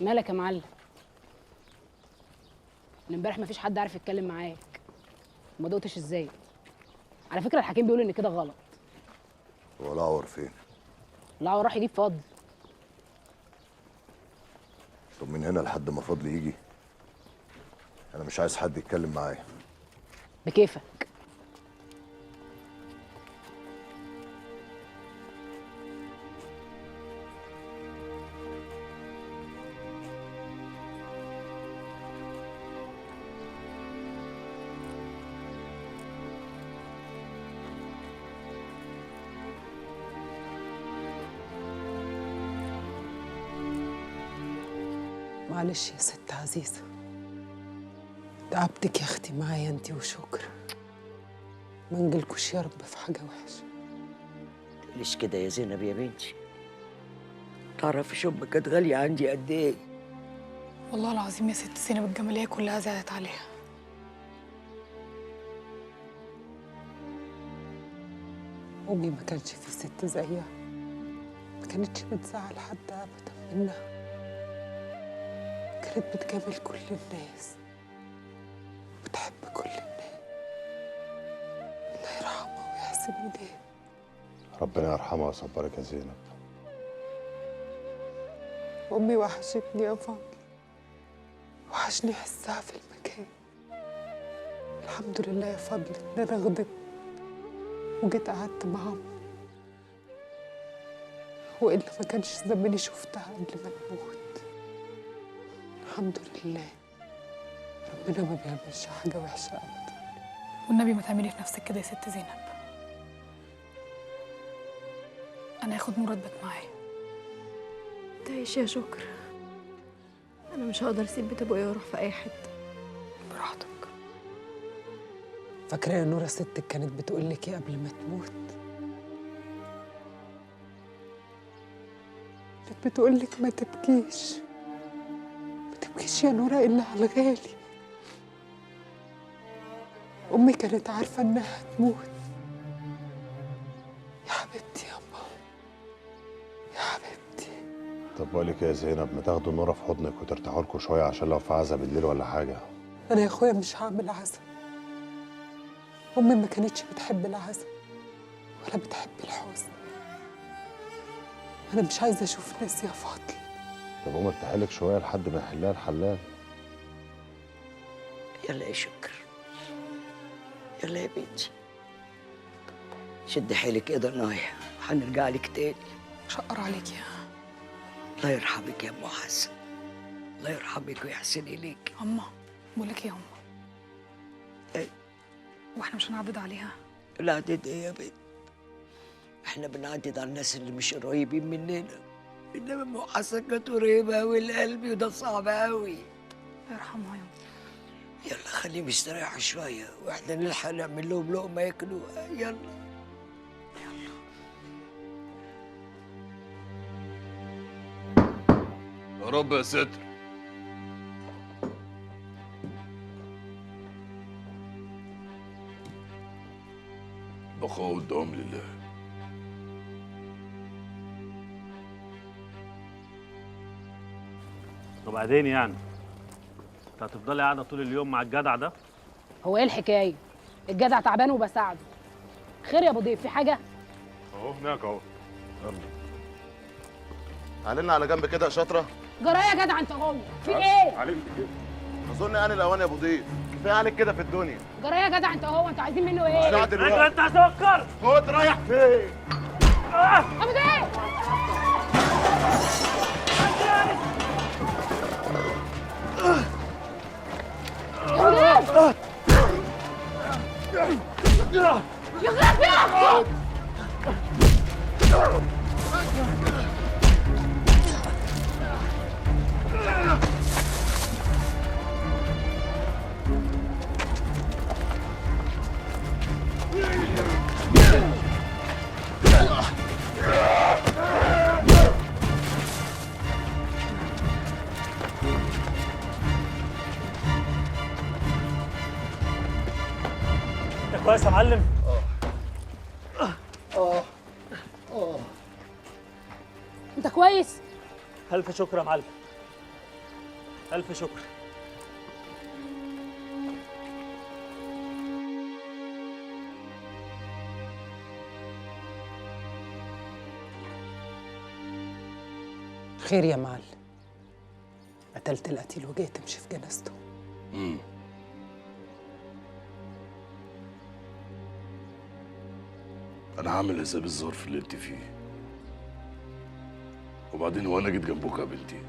مالك يا معلم؟ من امبارح مفيش حد عارف يتكلم معاك. ما دقتش ازاي؟ على فكرة الحكيم بيقول ان كده غلط. هو الأعور فين؟ الأعور راح يجيب فضل. طب من هنا لحد ما فضل يجي انا مش عايز حد يتكلم معايا. بكيفك. معلش يا ست عزيزة، تعبتك يا اختي معايا انتي وشكر. ما نجيلكوش يا رب في حاجة وحشة. تقوليش كده يا زينب يا بنتي، تعرفي امك كانت غالية عندي قد ايه؟ والله العظيم يا ست زينب الجمالية كلها زادت عليها. امي ما كانش في ست زيها، ما كانتش بتزعل حد ابدا منها، كانت بتجامل كل الناس، بتحب كل الناس. الله يرحمها ويحسن إليها. ربنا يرحمها ويصبرك يا زينب. أمي وحشتني يا فاضل، وحشني حسها في المكان. الحمد لله يا فضل إن أنا غضبت وجيت قعدت مع أمي، وإلا ما كانش زماني شفتها قبل ما تموت. الحمد لله ربنا ما بيعملش حاجة وحشة أبدا. والنبي ما تعملي في نفسك كده يا ست زينب. أنا هاخد مراد بات معايا. تعيش يا شكر، أنا مش هقدر أسيب بيت أبويا وأروح في أي حتة. براحتك. فاكرة يا نورة ستك كانت بتقول لك إيه قبل ما تموت؟ كانت بتقول لك ما تبكيش، ما تبكيش يا نورة إلا على الغالي. أمي كانت عارفة إنها هتموت. يا حبيبتي يا أمه، يا حبيبتي. طب بقولك يا زينب، ما تاخدوا نورة في حضنك وترتاحوا لكم شوية عشان لو في عزا بالليل ولا حاجة. أنا يا أخويا مش هعمل عزا. أمي ما كانتش بتحب العزا ولا بتحب الحزن. أنا مش عايزة أشوف ناس يا فاضل. طب قوم ارتاحي لك شوية لحد ما يحلها الحلال. يلا يا شكر، يلا يا بنتي، شد حيلك كده نايا، هنرجع لك تاني. شقر عليك يا. الله يرحمك يا ام حسن، الله يرحمك ويحسن اليك. اما بقول لك ايه يا اما؟ ايه؟ واحنا مش هنعدد عليها؟ العدد ايه يا بنت؟ احنا بنعدد على الناس اللي مش قريبين مننا، انما ام حسن كانت قريبه قوي لقلبي وده صعب قوي. الله يرحمها يا. يلا خليهم يستريحوا شوية واحنا نلحق نعمل لهم لقمة ياكلوها. يلا يلا. يا رب يا ستر. بقاء والدوام لله. وبعدين يعني انت هتفضلي قاعدة طول اليوم مع الجدع ده؟ هو ايه الحكاية؟ الجدع تعبان وبساعده. خير يا ابو ضيف، في حاجة؟ اهو هناك اهو. يلا تعالي لنا على جنب كده يا شاطرة. جرايه يا جدع انت جوه، في ايه؟ عليك كده. اظن انا الاوان يا ابو ضيف، كفاية عليك كده في الدنيا. جرايه يا جدع انت اهو، انتوا عايزين منه ايه؟ ايوه انت هتفكر. خد رايح فين؟ ابو ضيف. يا غبي يا. انت كويس يا معلم؟ اه اه انت كويس؟ ألف شكر يا معلم. الف شكر. خير يا معلم، قتلت القتيل وجاي تمشي في جنازته. انا هعمل حساب الظرف اللي انت فيه. وبعدين هو انا جيت جنبك يا بنتي؟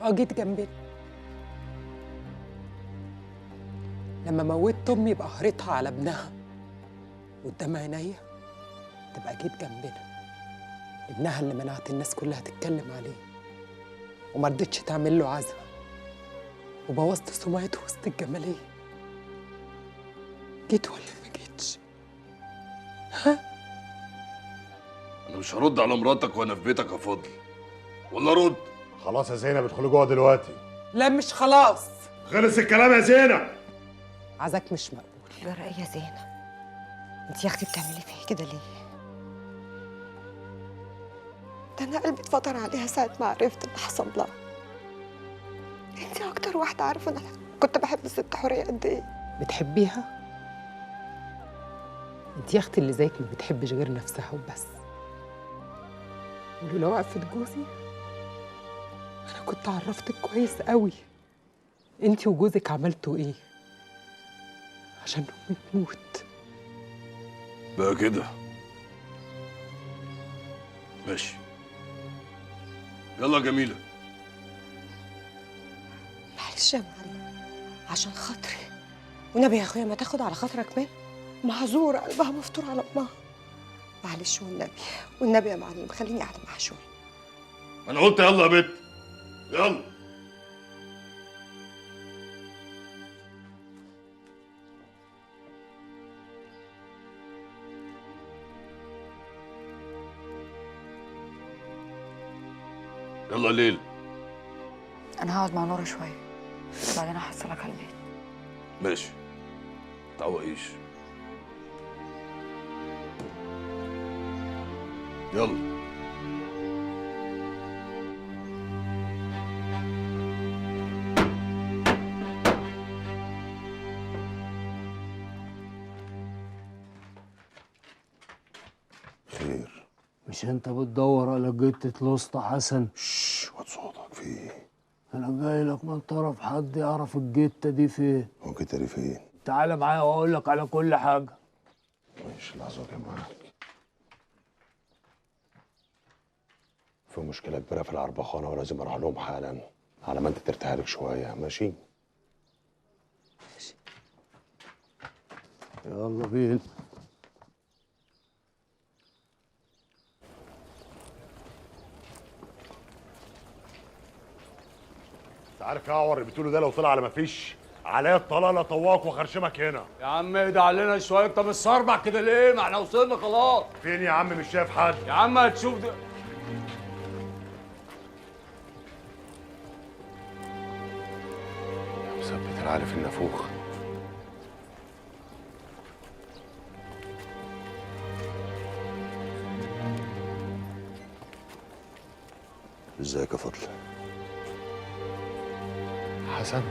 اه جيت جنبي لما موتت امي بقهرتها على ابنها قدام عينيا، تبقى جيت جنبنا. ابنها اللي منعت الناس كلها تتكلم عليه وما رضتش تعمل له عزا وبوظت سمعته وسط الجمالية. جيت ولا ما جيتش؟ ها؟ انا مش هرد على مراتك وانا في بيتك يا فضل، ولا رد؟ خلاص يا زينب ادخلي جوه دلوقتي. لا مش خلاص، خلص الكلام يا زينب. عزاك مش مقبول. جرى ايه يا زينب؟ انت يا اختي بتعملي فيا كده ليه؟ ده انا قلبي اتفطر عليها ساعة ما عرفت اللي حصل لها. انت اكتر واحدة عارفة انا كنت بحب الست حورية قد ايه. بتحبيها؟ انت يا اختي اللي زيك ما بتحبش غير نفسها وبس. ولولا وقفة جوزي انا كنت عرفتك كويس قوي انت وجوزك عملتوا ايه عشان امي تموت. بقى كده ماشي. يلا يا جميلة. معلش يا معلم عشان خاطري والنبي يا اخويا ما تاخد على خاطرك منه، معذورة قلبها مفتور على امها. معلش والنبي، والنبي يا معلم خليني قاعدة معاها شوية. انا قلت يلا يا بت، يلا. يلا ليل. انا هقعد مع نورة شوية بعدين هحصلك على البيت. ماشي، تعوقيش. يلا. خير؟ مش انت بتدور على جتة الاسطى حسن؟ شش، وات صوتك في ايه؟ انا جاي لك من طرف حد يعرف الجتة دي فين. هو الجتة دي فين؟ تعالى معايا واقول لك على كل حاجة. ماشي، لحظة جاي معاك. في مشكلة كبيرة في العربخانة ولازم اروح لهم حالا، على ما انت ترتاح لك شوية. ماشي؟ ماشي، يلا بينا. انت عارف يا عور اللي بتقوله ده لو طلع على ما فيش عليا الطلاق لا طواك وخرشمك هنا. يا عم اهدى علينا شوية، انت متصربع كده ليه؟ ما احنا وصلنا خلاص. فين يا عم؟ مش شايف حد. يا عم هتشوف ده. مثبت العالي في النافوخ. ازيك يا فضل؟ حسن.